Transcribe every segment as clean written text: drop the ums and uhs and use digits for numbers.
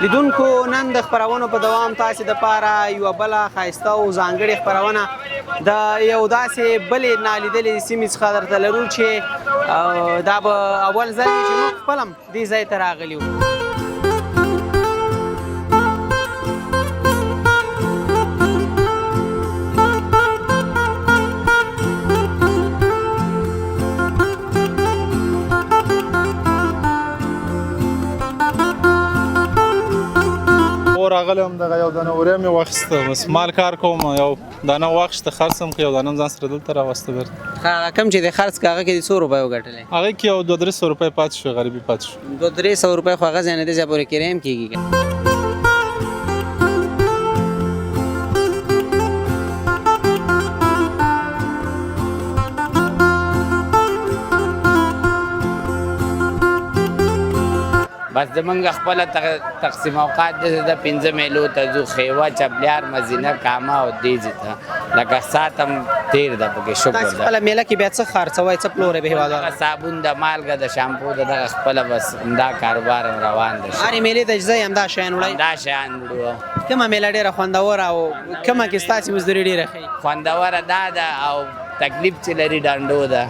لیدونکو نن د خپرونو په دوام تاسې دپاره یوه بله ښایسته او ځانګړې خپرونه د یو داسې بلې نالیدلې سیمې څخه درته لرو چې دا به اول ځل وي چې موږ خپل هم دې ځای ته راغلي یو. راغلی وم، دغه یو دانه اوریا مې واخیسته، بس مال کار کوم، یو دانه واخیسته خرڅ هم کړه، یو دانه هم ځان سره دلته راوسته بیرته. هغه کم چې د خرڅ کړه هغه کې دې څو روپۍ وګټلې؟ هغه کې یو 200-300 روپۍ پاتې شوې، غریبي پاتې شو. 200-300 روپۍ خو هغه ځای نه دې ځای پورې کرایه هم کېږي. بس زمونږ خپله تقسیم اوقات دی، د 5 میلو ته ځو، خیوه، چپلیار، مزینه، کامه او دې ځای ته، لکه ساعت هم تېر ده پکې، شکر تاسې ده. خپله میله کې بیا څه خرڅوئ، څه پلورئ به هېوادوالو؟ دغه صابون د مالګه، د شامپو، د دغه خپله بس همدا کاروبار هم روان دی. هرې میلې ته چې ځئ همدا شیان وړئ؟ همدا شیان وړو. کومه میله ډېره خوندوره او کومه کې ستاسې مزدوري ډېره ښه وي؟ خوندوره دا ده او تکلیف چې لري ډنډو ده،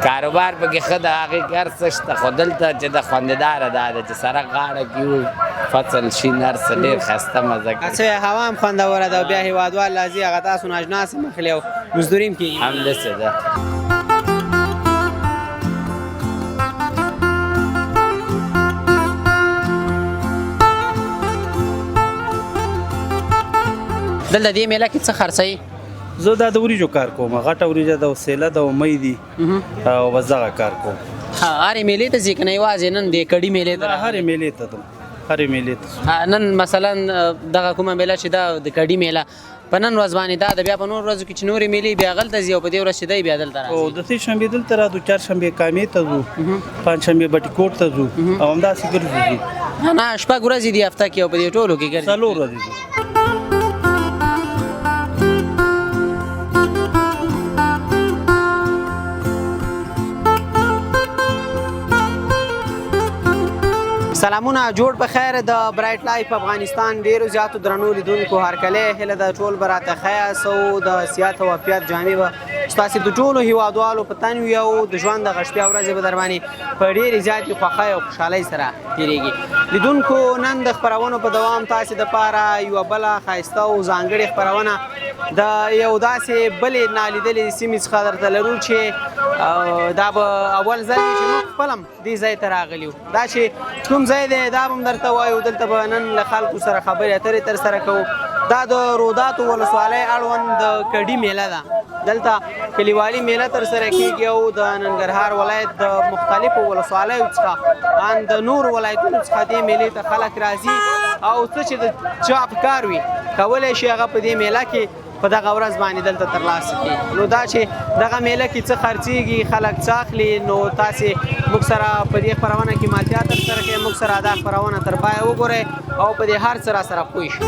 کاروبار پکې ښه ده، هغې کې هر څه شته، خو دلته چې د خوندداره دا ده چې سړک غاړه کې وي، فصل شین، هر څه ډېر ښایسته مزه کوي. څه هوا هم خوندوره ده او بیا هېوادوال راځي هغه تاسو نه اجناس هم اخلي او مزدوري هم کېږي. همداسې ده. دلته دې میله کې څه خرڅوي؟ زه دا د وریجو کار کوم، غټه وریجه ده او سیله ده او مۍ دي او بس دغه کار کوم. هرې میلې ته ځې که نه یوازې نن دې کډي میلې ته؟ هرې میلې ته ځم، هرې میلې ته. نن مثلا دغه کومه میله چې ده د کډي میله په نن ورځ باندې دا ده، بیا په نور ورځو کې چې نورې میلې بیا هغلته ځي او په دې ورځ چې دی بیا دلته راځي. او د سې شنبې دلته راځو، چهارشنبې کامې ته ځو، پنجشنبې بټي کوټ ته ځو او همداسې ګرځو ځو. نه، 6 ورځې دي هفته کې او په دې ټولو کې ګرځي. 4 ورځې ځو. سلامونه، جوړ په خیر. د برایټ لایف افغانستان ډیرو زیاتو درنو لیدونکو هرکلی. هیله ده ټول به راته ښه یاست او د صحت او عافیت جامې به ستاسې د ټولو هیوادوالو په تن وي او د ژوند دغه شپې او ورځې به در باندې په ډېرې زیاتې خوښۍ او خوشحالۍ سره تېرېږي. لیدونکو نن د خپرونو په دوام تاسې دپاره یوه بله ښایسته او ځانګړې خپرونه د یو داسې بلې نالیدلې سیمې څخه درته لرو چې دا به اول ځل وي چې موږ خپل هم دې ځای ته راغلي یو. دا چې کوم ځای دی دا به هم درته وایو، دلته به نن له خلکو سره خبرې اترې ترسره کوو. دا د روداتو ولسوالۍ اړوند د کډي میله ده. دلته کلیوالي میله ترسره کیږي او د ننګرهار ولایت د مختلفو ولسوالیو څخه ان د نورو ولایتونو څخه دې میلې ته خلک راځي او څه چې د چا په کار وي کولی شي هغه په دې میله کې په دغه ورځ باندې دلته ترلاسه کړي. نو دا چې دغه میله کې څه خرڅېږي، خلک څه اخلي، نو تاسې موږ سره په دې خپرونه کې مالتیا ترسره کړئ، موږ سره دا خپرونه تر پایه وګورئ او په دې هر څه را سره پوه شئ.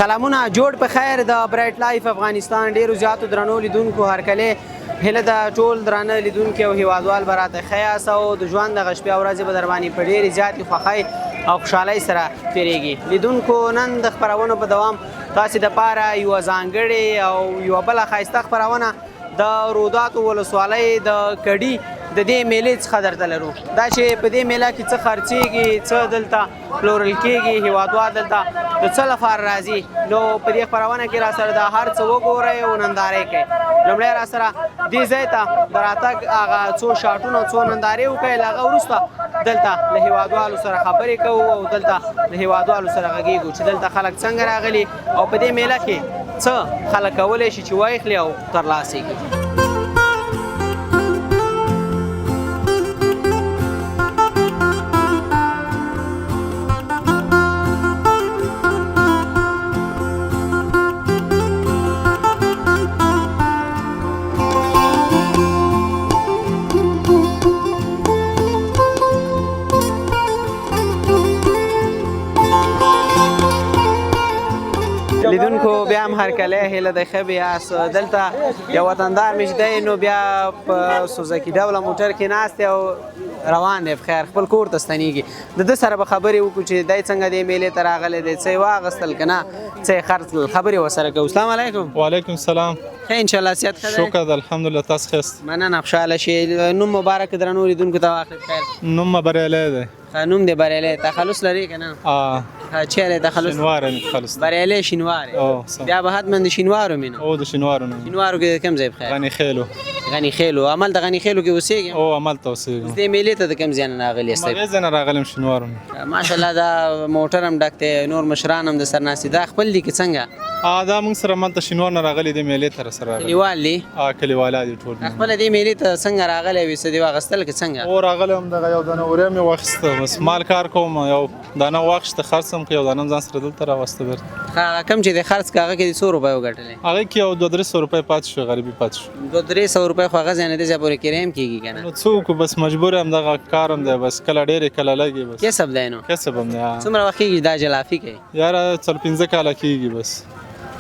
سلامونه، جوړ په خیر. د برایټ لایف افغانستان ډیرو زیاتو درنو لیدونکو هرکلی. هیله ده ټول درانه لیدونکي او هیوادوال به راته ښه یاست او د ژوند دغه شپې او ورځې به در باندې په ډېرې زیاتې خوښۍ او خوشحالۍ سره تېرېږي. لیدونکو، نن د خپرونو په دوام تاسې دپاره یوه ځانګړې او یوه بله ښایسته خپرونه د روداتو ولسوالۍ د کډي د دې میلې څخه درته لرو. دا چې په دې میله کې څه خرڅېږي، څه دلته پلورل کېږي، هیوادوال دلته د څه لپاره راځي، نو په دې خپرونه کې را سره دا هر څه وګورئ او نندارې کوئ. لومړی را سره دې ځای ته د راتګ هغه څو شاټونه، څو نندارې وکړئ. له هغه وروسته دلته له هیوادوالو سره خبرې کوو او دلته له هیوادوالو سره غږېږو چې دلته خلک څنګه راغلي او په دې میله کې څه خلک کولی شي چې واخلي او ترلاسه یې کړي. لیدونکو، بیا هم هرکلی. هیله ده ښه یاست. دلته یو وطندار مې چې دی نو بیا په سوزکي ډوله موټر کې ناست دی او روان دی، په خیر خپل کور ته ستنېږي. د ده سره به خبرې وکړو چې دی څنګه دې میلې ته راغلی دی، څه یې واخیستل که نه، څه یې خرڅ کړل، خبرې ورسره کوو. السلام علیکم. وعلیکم السلام. ښه انشاءالله، صحت ښه دی؟ شکر ده، الحمدلله. تاسو ښه یاست؟ مننه، خوشحاله شې. نوم مبارک درنو لیدونکو ته واخلې په خیر. نوم مې بریالی دی. ښه، نوم دې بریالی، تخلص لرې که نه؟ چېرې تخلص؟ شینواری مې تخلص دی. بریالی شینواری. او سم. بیا به حتما د شینوارو مې نو. او د شینوارو نوم. شینوارو کې کوم ځای په خیر؟ غني خېلو. غني خېلو. عمل د غني خېلو کې اوسېږې؟ او عمل ته اوسېږم. دې میلې ته د کوم ځای نه راغلي یاست؟ هغې ځای نه راغلی یم، شینوارو نه. ماشاءالله، دا موټر هم ډک دی، نور مشران هم د سر ناست دي. دا خپل دي که څنګه؟ دا موږ سره ملته شینوار نه راغلي دي، میلې ته سره راغلي. کلیوال دي؟ کلیوالا دي ټول. خپله دې میلې ته څنګه راغلی وي، څه دې واخیستل که څنګه؟ او راغلی وم، دغه یو دانه اوریا مې واخیسته. بس مال کار کوم، یو دانه واخیسته خرڅم کړ، یو دانه ځان سره دلته راوسته بیرته. هغه کم چې دې خرڅ کړ، هغه کې دې څو روپۍ وګټلې؟ هغه کې یو 200-300 روپۍ پاتې شو، غریبي پاتې شو. 200-300 روپۍ خو هغه ځای نه دې ځای پورې کرایه هم کېږي که نه؟ نو څوک، بس مجبور یم، دغه کار هم دی، بس کله ډېرې کله لږې، بس کسب دی نو. کسب هم دی. څومره وخت کېږي دا جلافي کوي؟ یاره 4-5 کاله کېږي بس.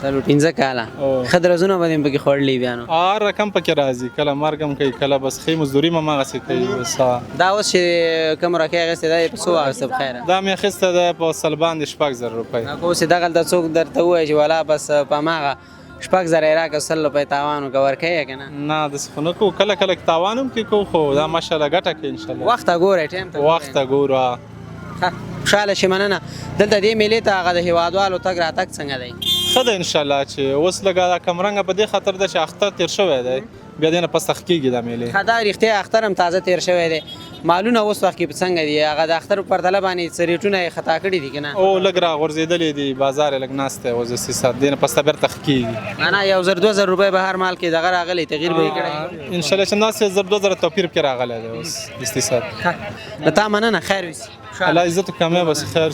4-5 کاله. ښه درزونه به دې هم پکې خوړلي بیا نو. هر رقم پکې راځي، کله مرګ هم کوي، کله بس ښې مزدوري هم هماغسې کوي بس. دا اوس چې کوم رکۍ اخیستې ده، په څو واخیسته په خیره؟ دا مې اخیسته ده په سل باندې 6000 روپۍ. که اوس دغلته څوک درته ووایي چې والا بس په هماغه 6000 یې راکړه، 100 روپۍ تاوان وکړه، ورکوې که نه؟ نه، داسې خو نه کوو، کله کله تاوان هم کې کوو، خو دا ماشاءالله ګټه کوي انشاءالله. وخت ته ګورئ، ټایم ته وخت ته ګورو. خوشحاله شې، مننه. دلته دې میلې ته هغه د هیوادوالو تګ راتګ څنګه دی؟ ښه دی انشاءالله. چې اوس لږه دا کمرنګه په دې خاطر ده چې اختر تېر شوی دی، بیا دې نه پس ښه کېږي دا میلې. ښه، دا رښتیا اختر هم تازه تېر شوی دی. مالونه اوس وخت کې په څنګه دي؟ هغه د اختر په پرتله باندې څه ریټونه یې خطا کړي دي که نه؟ او لږ را غورځېدلې دي، بازار یې لږ ناست دی اوس داسې ساعت، دې نه پس بېرته ښه کېږي. معنا 1000-2000 روپۍ به هر مال کې دغه راغلی، تغییر به یې کړی انشاءالله چې داسې 1000-2000 توپیر پکې راغلی دی اوس دستي ساعت. ښه، له تا مننه، خیر ویسي. الله عزت کامیاب، بس خیر.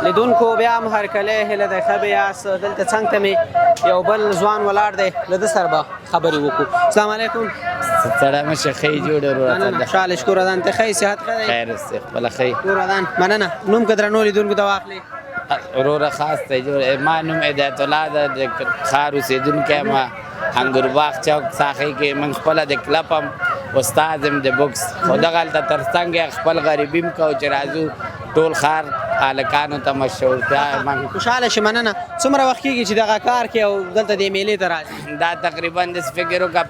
لیدونکو، بیا هم هرکلی. هیله ده ښه به یاست. دلته څنګ ته مې یو بل ځوان ولاړ دی، له ده سره به خبرې وکړو. السلام علیکم. سړی مشه، ښه یې جوړ وروره؟ مننه، خوشحاله، شکر ودان. ته ښه یې؟ صحت ښه دی؟ خیر اوسې، خپله ښه یې؟ کور ودان، مننه. نوم که درنو لیدونکو ته واخلې؟ وروره خاص دی جوړ. ما نوم هدایت الله ده، د ښار اوسېدونکی یم، انګورباغ چوک ساحې کې. موږ خپله د کلب هم استاد یم د بوکس، خو دغلته تر څنګ خپل غریبي هم کوو چې راځو ټول ښار هلکانو ته مشهورتیا. خوشحاله شې، مننه. څومره وخت کېږي چې دغه کار کې او دلته دې میلې ته راځې؟ دا تقریبا داسې فکر وکړه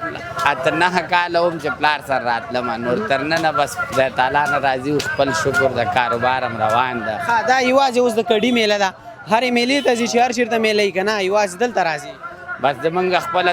8-9 کاله وم چې پلار سره راتلم، نور تر ننه بس خدای تعالی نه راضي، خپل شکر د کاروبار هم روان ده. ښه، دا یوازې اوس د کډي میله ده هرې میلې ته ځي چې هر چېرته میله وي که نه یوازې دلته راځي؟ بس زمونږ خپله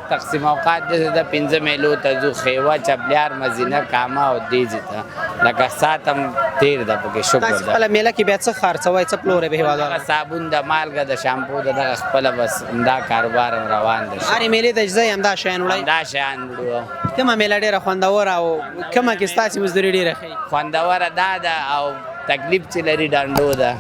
تقسیم اوقات داسې ده، 5 میلو ته ځو، خیوه، چپلیار، مزینه، کامه او دیزې ته، لکه ساعت هم تېر ده پکې، شکر تاسې ده. خپله میله کې بیا څه خرڅوئ، څه پلورئ به هېوادوالو؟ دغه صابون ده، مالګه ده، شامپو ده، دغه خپله بس همدا کاروبار هم روان ده. هرې میلې ته چې ځئ همدا شیان وړئ؟ همدا شیان وړو. کومه میله ډېره خوندوره او کومه کې ستاسې مزدوري ډېره ښه وي؟ خوندوره دا ده او تکلیف چې لري ډنډو ده،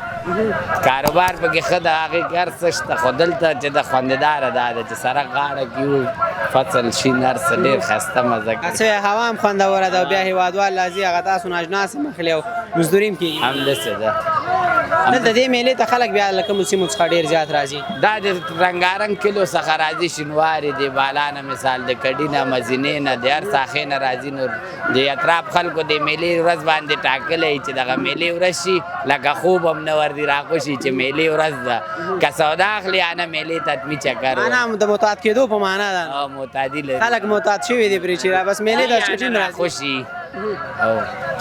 کاروبار پکې ښه ده، هغې کې هر څه شته، خو دلته چې د خوندېداره دا ده چې سړک غاړه کې وو، فصل شین، هر څه ډېر ښایسته مزه کوي. څه هوا هم خوندوره ده او بیا هېوادوال راځي هغه تاسو نه اجناس هم اخلي او مزدوري هم کېږي. همداسې ده. دلته دې میلې ته خلک بیا له کومو سیمو څخه ډېر زیات راځي؟ دا د رنګارنګ کلو څخه راځي، شینواري دی، بالا نه مثال د کډي نه، مزینې نه، د هر ساخې نه راځي. نور د اطراف خلکو د میلې ورځ باندې ټاکلی چې دغه میلې ورځ شي، لکه خوب هم نه ورځي راخوشي چې میلې ورځ ده، که سودا اخلي یا نه میلې ته حتمي چکر وهي. معنا د معتاد کېدو په معنا ده. او معتادي لري خلک معتاد شوي دي پرې چې بس میلې ته چټین راځي خوشي. او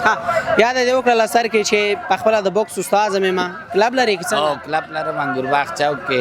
ها یاده دې وکړه سر کې چې په خپله د بوکس استاد هم یم، کلب لرې که او څنګه؟ کلب لرم انګورباغ چوک کې،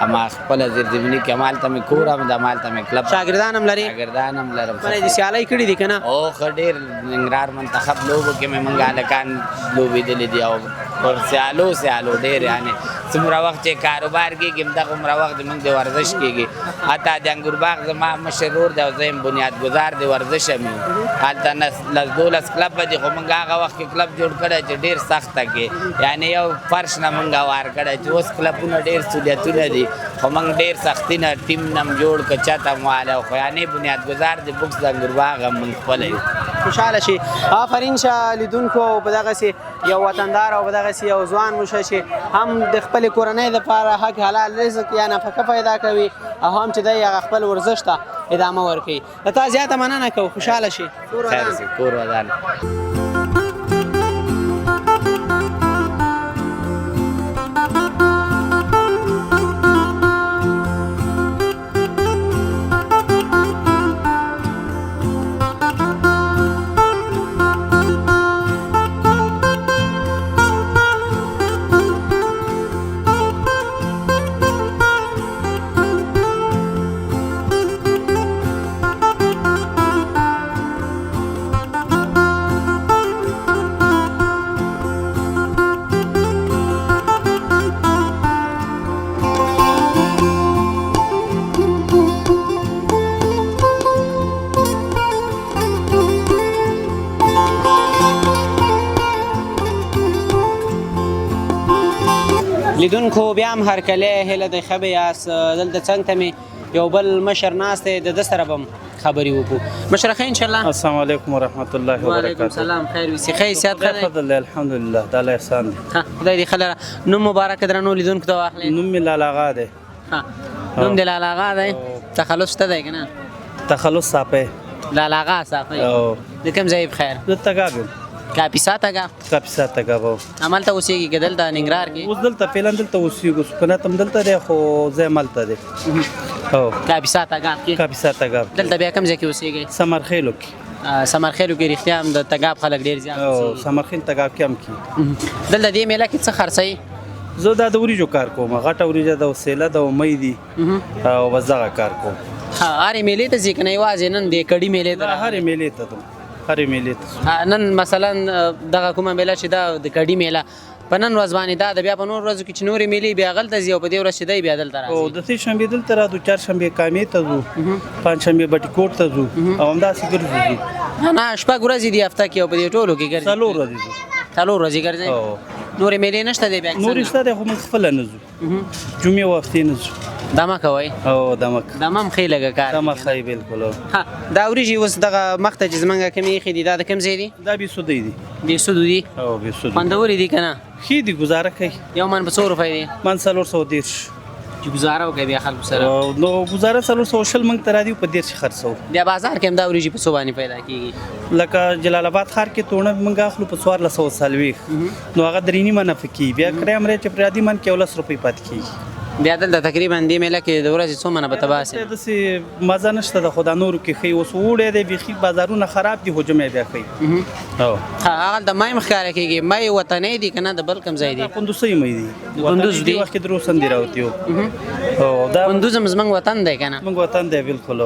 اما خپله زیرزمیني کې همالته مې کور هم ده، همالته مې کلب، شاګردان هم لرې؟ شاګردان هم لرم. معنی دې سیالۍ کړي دي که نه؟ او ښه ډېر ننګرهار منتخب لوبو کې مې موږ هلکان لوبېدلي دي او پر سیالو سیالو ډېر، یعنې څومره وخت چې کاروبار کېږي همدغومره وخت زموږ د ورزش کېږي. حتی د انګورباغ زما مشر ورور دی او زه یم بنیادګذار د ورزش هم یم، هلته لس دولس کلب دي، خو موږ هغه وخت کې کلب جوړ کړی چې ډېر سخته کې، یعنې یو فرش نه موږ وار کړی چې اوس کلبونه ډېر سهولیتونه دي، خو موږ ډېر سختي نه ټیم نه هم جوړ کړ، چت هم واله، خو یعنې بنیادګذار د بوکس د انګورباغ هم موږ خپله یو. خوشحاله شي. آفرین شه لیدونکو او په دغسې یو وطندار او په دغسې یو ځوان وشه چې هم د خپلې کورنۍ دپاره حق حلال رزق یا نفقه پیدا کوي او هم چې دی هغه خپل ورزش ته ادامه ورکوي. له تا زیاته مننه کوو، خوشحاله شي. خیر شي، کور ودان. لیدونکو بیا هم هرکلی، هیله دی ښه به یاست. دلته څنګ ته مې یو بل مشر ناست دی، د ده سره به هم خبرې وکړو. مشره ښه انشاءالله. السلام علیکم ورحمت الله وعلیکم وبرکاته. سلام، خیر ویسي، ښه یې، صحت ښه دی؟ فضل دی الحمدلله، د الله احسان دی. ښه، خدای دې ښه لره. نوم مبارک درنو لیدونکو ته واخلې. نوم مې لالا آغا دی. ښه، نوم دې لالا آغا دی، تخلص شته دی که نه؟ تخلص صافی. لالا آغا صافی. او د کوم ځای په خیر؟ زه تګاب یم. کاپیسا تګاب؟ کاپیسا تګاب. همالته اوسېږي که دلته ننګرهار کې؟ اوس دلته فعلا دلته اوسېږو، سکونت هم دلته دی خو ځای هم هلته دی. او کاپیسا تګاب کې؟ کاپیسا تګاب کې. دلته بیا کوم ځای کې اوسېږئ؟ سمرخېلو کې. سمرخېلو کې رښتیا هم د تګاب خلک ډېر زیات او اوسېږي. سمرخېل تګاب کې هم کې. دلته دې میله کې څه خرڅوي؟ زه دا د وریجو کار کوم، غټه وریجه ده او سیله ده او مۍ دي او بس دغه کار کوم. هرې میلې ته ځې که نه یوازې نن دې کډي میلې ته؟ هرې میلې ته ځم، هرې میلې ته. نن مثلا دغه کومه میله چې ده د کډي میله په نن ورځ باندې دا د بیا په نور ورځو کې چې نورې میلې بیا هغلته ځي او په دې ورځ چې دی بیا دلته راځي. او د سې شنبې دلته راځو، چهارشنبې کامې ته ځو، پنجشنبې بټي کوټ ته ځو او همداسې ګرځو ځو. نه شپږ ورځې دي هفته کې او په دې ټولو کې ګرځي. څلور ورځې ځو. څلور ورځې ګرځي. نورې میلې نشته دی بیا؟ نورې شته دی خو موږ خپله نه ځو، جمعې او هفتې نه ځو. دمه کوئ؟ او دمه. دمه هم ښې لږه کار. دمه ښه بالکل. ها دا وریجې اوس دغه مخته چې زمونږ کومې ایښې دي دا د کوم ځای دي؟ دا بېسودی دي. بېسودو دي؟ او بېسودو. خوندورې دي که نه؟ ښې دي، ګزاره کوي. یو من په څو روپۍ دي؟ من 430. چې ګزاره وکړي بیا خلکو سره. نو ګزاره 420 موږ ته راځي په 30 خرڅوو. بیا بازار کې هم دا وریجې په څو باندې پیدا کېږي؟ لکه جلال آباد ښار کې توڼه موږ اخلو په 1440، نو هغه 3.5 منه پکې، بیا کریم ری چې پرې من کې 10 روپۍ پاتې کېږي. بیا دلته تقریبا دې میله کې د ورځې څو منه به ته باسې؟ داسې مزه نشته د خو دا نورو کې ښه اوس اوړی دی، بیخي بازارونه خراب دي، خو جمعې بیا ښه. هغه د مې ښکاره کېږي، مې وطنۍ دي که نه د بل کوم ځای دي؟ کندوزۍ مې دي. کندوز دي؟ وخت کې دروسن دي راوتي. دا کندوز هم زموږ وطن دی که نه؟ زموږ وطن دی بالکل.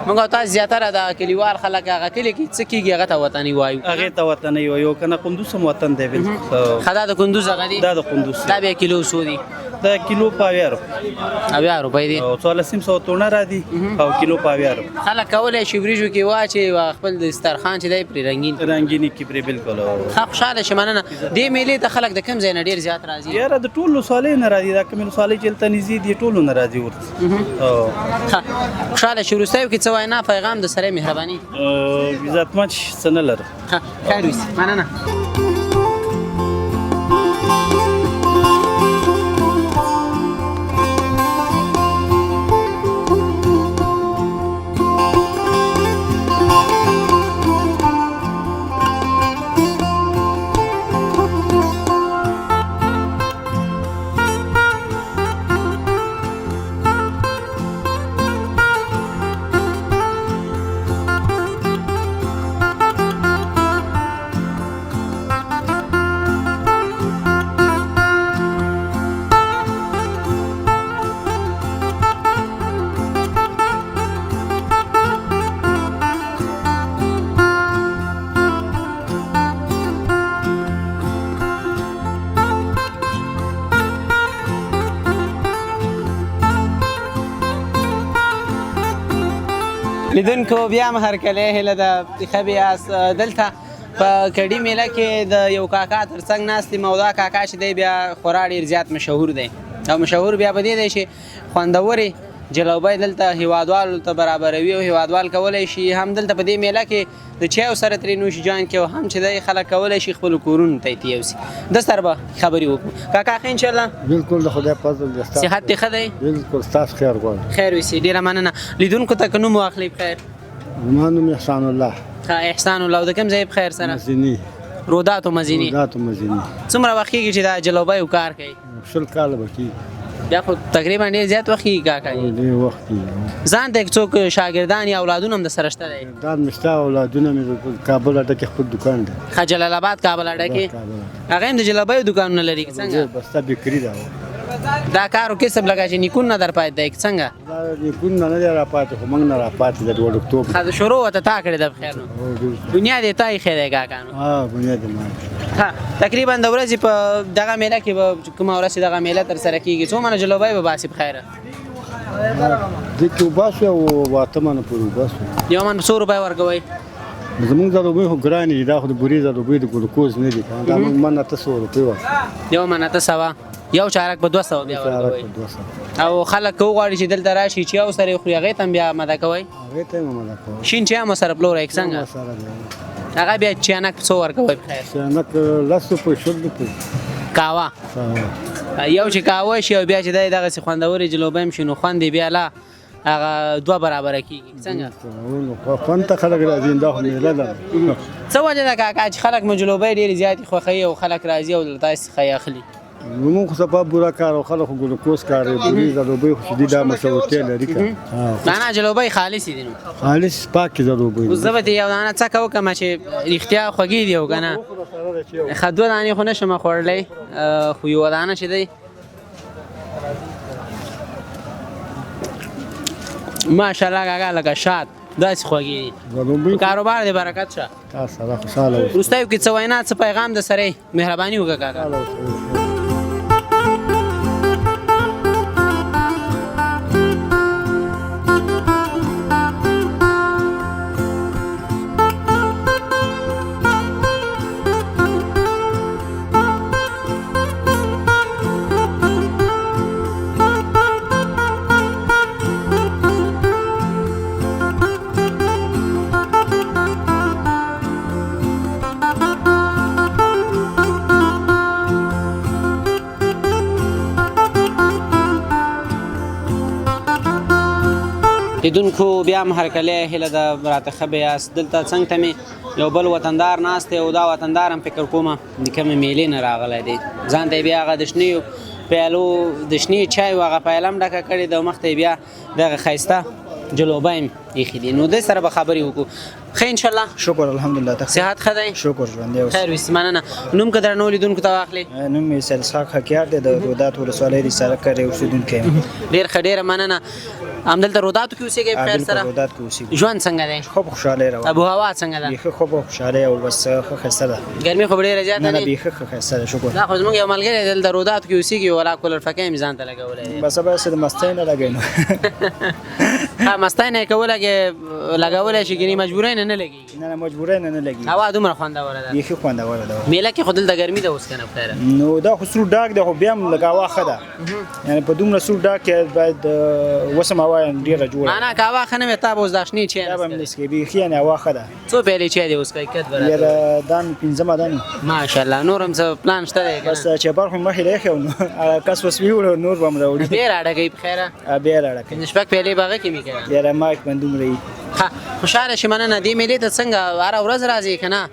موږ او تاسو زیاتره د کلیوال خلک هغه کلي کې څه کېږي هغه ته وطني وایو. هغې ته وطني وایو که نه، کندوز هم وطن دی بالکل. ښه دا د کندوز هغه دي؟ دا د کندوز. دا بیا کیلو څو دي؟ دا کیلو په 70 روپۍ. 70 روپۍ دي. او 1450 توڼه را دي او کیلو په 70 روپۍ. خلک کولی شي وریجو کې واچوي خپل دسترخوان چې دی پرې رنګین رنګیني کې پرې بالکل. ښه خوشحاله شي. مننه. دې میلې ته خلک د کوم ځای نه ډېر زیات راځي؟ یاره د ټولو ولسوالۍ نه راځي، دا کومې ولسوالۍ چې هلته نږدې دي ټولو نه راځي ورته. ښه خوشحاله شي. وروستیو کې څه وینا پیغام د سره مهرباني؟ عزتمند څه نه لرم. ښه خیر اوسې، مننه. لیدونکو بیا هم هرکلی، هیله ده ښه به یاست. دلته په کډي میله کې د یو کاکا تر څنګ ناست یم او دا کاکا چې دی بیا خورا ډېر زیات مشهور دی، او مشهور بیا په دې دی چې خوندورې جلوبۍ دلته هیوادوالو ته برابروي او هیوادوال کولی شي هم دلته په دې میله کې د چایو سره ترې نوش جان کې، او هم چې دی خلک کولی شي خپلو کورونو ته یې یوسي. د سره به خبرې وکړو. کاکا ښه انشاءالله؟ بالکل د خدای فضل دی. صحت دې ښه دی؟ بالکل، ستاسو خیر غواړم. خیر اوسې، ډېره مننه. لیدونکو ته که نوم واخلئ په خیر؟ زما نوم احسان الله. ښه احسان الله. د کوم ځای په خیر سره؟ مزیني. روداتو مزیني. روداتو مزیني. څومره وخت کېږي چې دا جلوبیو کار کوي؟ 20 کاله به کېږي. بیا خو تقریبا ډېر زیات وخت کېږي کاکا. ډېر وخت کېږي. ځان ته څوک شاګردان یا اولادونه هم د سره شته دی؟ شاګردان مې شته، اولادونه مې د کابل اډه کې خپل دوکان دی. ښه جلال آباد کابل اډه کې؟ هغه هم د جلابیو دوکانونه لري که څنګه؟ بسته بکري ده. دا کار و کسب لکه چې نیکونه نه در پاتې دی که څنګه؟ دا نیکونه نه دی راپاتې، خو موږ نه راپاتې دی د وړوکتوب. ښه شروع ورته تا کړې ده په خیر. نو بنیاد یې تا ایښی دی کاکا؟ نو ها بنیاد یې ما. ښه تقریبا د ورځې په دغه میله کې به کومه ورځ چې دغه میله ترسره کېږي څو منه جلوبۍ به باسي په خیره؟ دې کې وباسو او 8 منه پورې وباسو. یو من څو روپۍ ورکوئ؟ زموږ جلوبۍ خو ګرانې دي، دا خو د بورې جلوبۍ د ګلوکوز نه دي، دا موږ من 800 روپۍ ورکوو. یو من 800، یو چارک په 200 بیا ورکوئ. او خلک که وغواړي چې دلته راشي چای سره یې خوري هغې ته هم بیا مده کوئ؟ هغې ته هم مده کوو. شین چای هم سره پلورئ که څنګه؟ هغه بیا چانک څو ورکوئ په خیر؟ چانک 10 روپۍ 20 روپۍ. قهوه یو چې قهوه شي او بیا چې دی دغسې خوندورې جلوبۍ هم شي نو خوند یې بیا لا هغه 2 برابره کېږي څنګه؟ خوند ته خلک راځي، دا خو میله ده. څه وجه ده کاکا چې خلک مو جلوبۍ ډېرې زیاتې خوښوي او خلک راځي او له تاسو څخه یې اخلي؟ موږ خو صفا بوره کار او خلک خو ګلوکوز کاروي، بورې جلوبۍ خو چې دي دا مشهورتیا لري که نه نه جلوبۍ خالصې دي، نو خالص پاکې جلوبۍ. اوس زه به ترې یو دانه څکه وکړم چې رښتیا خوږې دي او که نه؟ ښه 2 دانې خو نه شم خوړلی، خو یوه دانه چې دی ماشاءالله کاکا لکه شات داسې خوږې دي. کاروبار دې برکت شه. تا سره خوشحاله اوسې. وروستیو کې څه وینا څه پیغام د سره مهرباني وکړه کاکا. لیدونکو بیا هم هرکلی، هیله ده راته ښه به یاست. دلته څنګ ته مې یو بل وطندار ناست دی او دا وطندار هم فکر کومه د کومې میلې نه راغلی دی، ځان ته یې بیا هغه د شنیو پیالو د شنې چای هغه پیاله هم ډکه کړې ده، مخته یې بیا دغه ښایسته جلوبه هم ایښې دي. نو د سره به خبرې وکړو. ښه انشاءالله. شکر الحمدلله. ته صحت ښه دی؟ شکر، ژوندی اوسې. خیر وي، مننه. نوم که درنو لیدونکو ته واخلې؟ نوم مې سید اسحاق حقیار دی، د رودات ولسوالۍ د سړک کرې اوسېدونکی یم. ډېر ښه، ډېره مننه. همدلته روداتو کې اوسېږئ؟ په خیر بالکل سره. رودات کې اوسېږو. ژوند څنګه دی؟ ښه په خوشحالۍ روان. ابو هوا څنګه ده؟ بیخي ښه په خوشحالۍ او بس ښه ښایسته ده. ګرمي خو به ډېره زیاته نه نه نه؟ بیخي ښه ښایسته ده، شکر. دا خو زموږ یو ملګری دی، دلته روداتو کې اوسېږي، ولا کولر فکۍ مې ځان ته لګولی دی. بس بس د مستۍ نه لګوي نو. ها، مستۍ نه یې که ولګې لګولی شي، ګنې مجبورۍ نه نه لګېږي. نه نه، مجبورۍ نه نه لګي. هوا دومره خوندوره ده. بیخي خوندوره ده. میله کې خو دلته ګرمي ده اوس که نه خیره؟ نو دا خو سور ډاک دی، خو بیا هم لږ هوا ښه ده، یعنې په دومره سور ډاک کې باید وسم هوا یې ډېره جوړه. معنا که هوا ښه نه وي، تا به اوس دا شنې چای دا نه به مې څښلې. نه څښې، بیخي یعنې هوا ښه ده. څو پیالې چای دی اوس کوي کت به راته؟ یاره دا مې پنځمه ده نو. ماشاءالله، نور هم څه پلان شته دی که بس چې برخه مې مخې له ایښی نو هغه کس اوس ویوړو، نور به هم راوړي. بیا راډکوي په خیره؟ بیا راډکوي. پنځه شپږ پیالې به هغه کې مې که نه؟ یاره ما کې باندې دومره وي. ښه، خوشحاله شې، مننه. دې میلې ته څنګه هره ورځ راځې که نه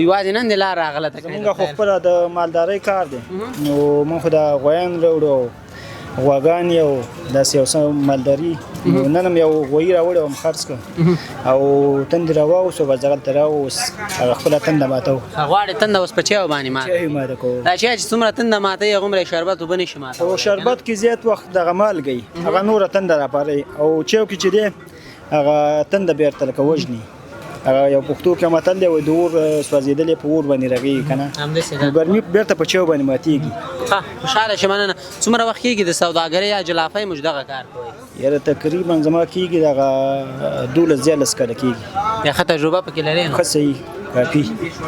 یوازې نن دې لار راغله ته؟ زمونږ خو خپله د مالدارۍ کار دی، نو مونږ خو د غویان راوړو، غواګان یو داسې یو څه مالداري. نو نن هم یو غویی راوړی وم، خرڅ کړ او تندې راواوسو، بس دغلته راووس، هغه خپله تنده ماتوو. غواړې تنده اوس په چایو باندې ماته؟ چای ماته کوو. دا چای چې څومره تنده ماته یې، هغومره یې شربت اوبه نه شي ماتولی. او شربت کې زیات وخت دغه مالګه وي، هغه نوره تنده راپاروي، او چایو کې چې دی هغه تنده بېرته لکه وژني. هغه یو پښتو کې متل دی، وایي د اور سوځېدلې په اور باندې رغېږي که نه؟ همداسې ده. نو ګرمي بېرته په چایو باندې ماتېږي. ښه، خوشحاله شې، مننه. څومره وخت کېږي د سوداګرۍ یا جلافۍ مو دغه کار کوئ؟ یاره تقریبا زما کېږي دغه 12 13 کاله کېږي. بیا ښه تجربه پکې لرې نو؟ ښه صحیح کافي.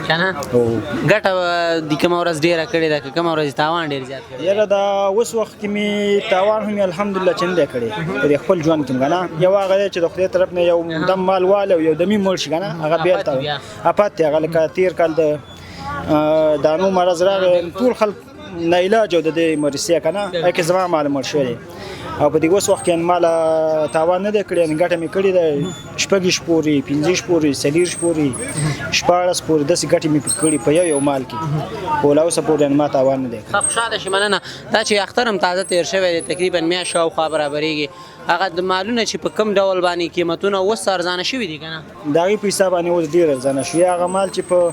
که نه؟ ګټه د کومه ورځ ډېره کړې ده که کومه ورځ تاوان ډېر زیات کړی؟ یاره دا اوس وخت کې مې تاوان هم الحمدلله چې نه دی کړی په دې خپل ژوند کې که نه. یو هغه دی چې د خدای طرف نه یو دم مال والی او یو دمي مړ شي که نه، هغه بېرته اپت دی. هغه لکه تېر کال د دانو مرض راغی، ټول خلک ناعلاج او د دې مرسیا که نه، هغه کې زما مال مړ شوی دی. او په دې اوس وخت کې مال تاوان نه دی کړی، یعنې ګټه مې کړې ده، 26 پورې، 25 پورې، 24 پورې، 16 پورې داسې ګټې مې کړې په یو یو مال کې، خو لا اوسه پورې ما تاوان نه دی کړی. خوشحاله شې، مننه. دا چې اختر هم تازه تېر شوی دی، تقریبا میاشت شاوخوا برابرېږي، هغه د مالونه چې په کوم ډول باندې قیمتونه اوس ارزانه شوي دي که نه؟ د هغې په حساب باندې اوس ډېر ارزانه شوي. هغه مال چې په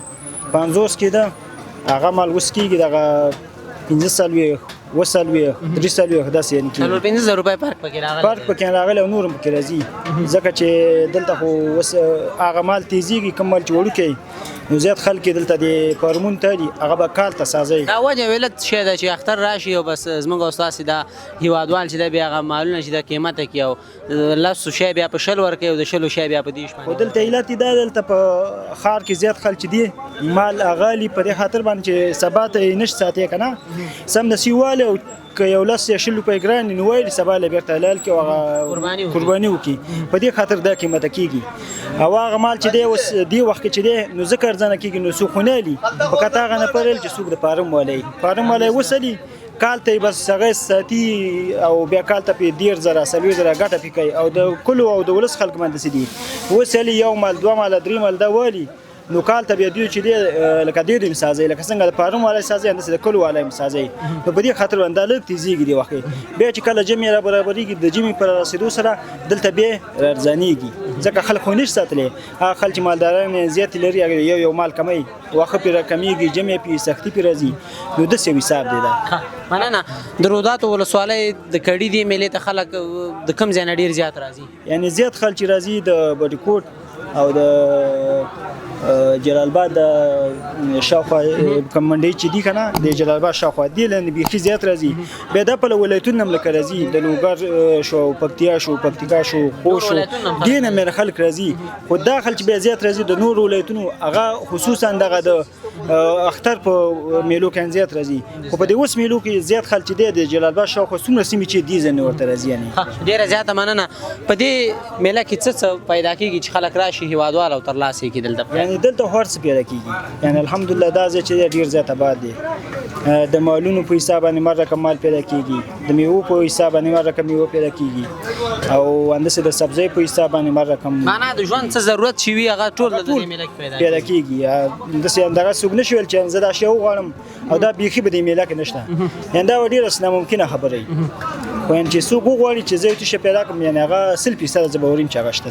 50 کې ده، هغه مال اوس کېږي دغه 45، 47، 43، داسې یعنې کېږي. 4-5 زره روپۍ فرق پکې راغلی. فرق پکې راغلی او نور هم پکې راځي، ځکه چې دلته خو اوس هغه مال تېزېږي، کوم مال چې وړوکی نو زیات خلک یې دلته د فارمونو ته دي، هغه به کال ته سازوي. دا وجه علت شی ده چې اختر راشي او بس زموږ او ستاسې دا هیوادوال چې ده بیا هغه مالونه چې ده قیمته کړي او لسو شی بیا په 20 ورکوي او د 20 شی بیا په 30 خو باندې. دلته علت یې دا، دلته په ښار کې زیات خلک چې دي مال هغه لي په دې خاطر باندې چې سبا ته یې نشي ساتلی که نه، سمدستي والي او که یو 10 یا 20 روپۍ ګران نو وایي سبا له بېرته حلال کړي او هغه قرباني وکړي، په دې خاطر دا قیمته کېږي. او هغه مال چې دی اوس دې وخت کې چې دی نو ځکه ارزانه کېږي، نو څوک خو نه لي، فقط هغه نفر چې څوک د فارم والی، فارم والی وسلي کال ته یې بس هغه ساتي او بیا کال ته پې 30,000 40,000 ګټه پې کوي. او د کلو او د ولس خلک باندې څه دي اوس هلي یو مال دوه ماله درې مال دا والي، نو کال ته بیا دوی چې دی لکه دوی هم سازوي، لکه څنګه د فارم والی سازوي همداسې د کلو والی هم سازوي. نو په دې خاطر باندې دا لږ تېزېږي دې وخت کې. بیا چې کله ژمی را برابرېږي، د ژمي په رارسېدو سره دلته بیا ارزانېږي، ځکه خلک خو نشي ساتلی. هغه خلک چې مالداران یې زیات لري هغه یو یو مال کموي، واښه پرې راکمېږي، ژمی پرې سختي پرې راځي، نو داسې یو حساب دی دا. مننه. د روداتو ولسوالۍ د کډي دې میلې ته خلک د کوم ځای نه ډېر زیات راځي؟ یعنې زیات خلک چې راځي د بټي کوټ او د جلال آباد د شاوخوا کوم منډۍ چې دي که نه، د جلال آباد شاوخوا دې لاندې بیخي زیات راځي. بیا دا په ولایتونو هم لکه راځي، د لوګر شو، پکتیا شو، پکتیکا شو، خوست شو، دې نه مې خلک راځي. خو دا خلک چې بیا زیات راځي د نورو ولایتونو، هغه خصوصا دغه د اختر په میلو کې زیات راځي. خو په دې اوس میلو کې زیات خلک چې دی د جلال آباد شاوخوا څومره سیمې چې دي ځینې ورته راځي. یعنې ډېره زیاته مننه. په دې میله کې څه څه پیدا کېږي چې خلک راشي راشي هیوادوال او ترلاسه یې کړي دلته؟ یعنی دلته هر څه پیدا کیږي، یعنی الحمدلله دا ځای چې دی ډیر زیات آباد دی. د مالونو په حساب باندې هر رقم مال پیدا کیږي، د میوو په حساب باندې هر رقم میوه پیدا کیږي، او همداسې د سبزۍ په حساب باندې هر رقم، معنا د ژوند څه ضرورت چې وي هغه ټول د دې میله کې پیدا کیږي. همداسې همدغه څوک نشي ویل چې زه دا شی وغواړم او دا بیخي په دې میله کې نشته، یعنی دا ډېره ناممکنه خبره وي. خو یعنی چې څوک وغواړي چې زه یو څه شی پیدا کړم، یعنی هغه 100% زه باور یم چې هغه شته.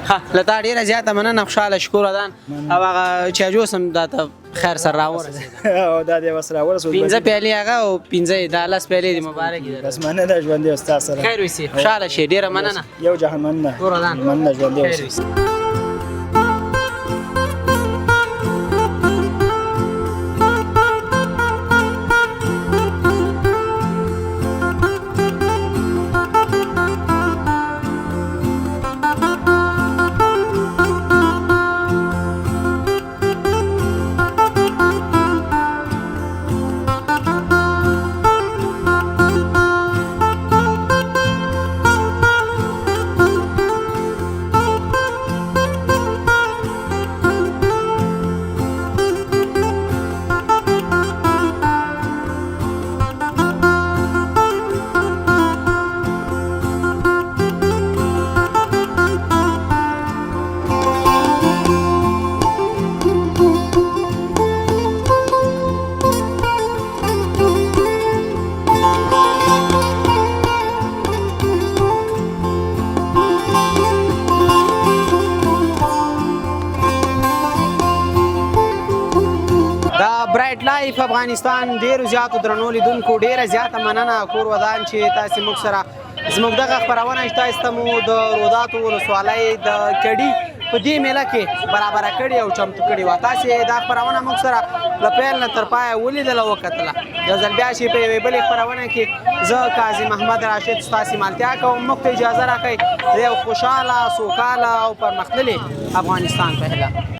ښه، له تا ډېره زیاته مننه، خوشحاله، شکر ودان. او هغه چاجوس هم دا ته خیر سره راورسېده. او دا دی بس راورسېد. 5 پیالې هغه او 5 دا 10 پیالې دې مبارک دي. بس مننه، ژوندی اوسې تاسو سره. خیر اوسې، خوشحاله شې، ډېره مننه. یو جهان مننه، مننه، ژوندی اوسې. برایټ لایف افغانستان ډیرو زیاتو درنو لیدونکو ډیره زیاته مننه، کور ودان چې تاسې موږ سره زموږ دغه خپرونه چې تاسې ته مو د روداتو ولسوالۍ د کډي په دې میله کې برابره کړې او چمتو کړې وه. تاسې دا خپرونه موږ سره له پیل نه تر پایه ولیدله وکتله. یو ځل بیا چې په یوې بلې خپرونه کې زه قاضي محمد راشد ستاسې ملتیا کوم. موږ ته اجازه راکړئ د یو خوشحاله، سوکاله او پرمختللي افغانستان په هیله.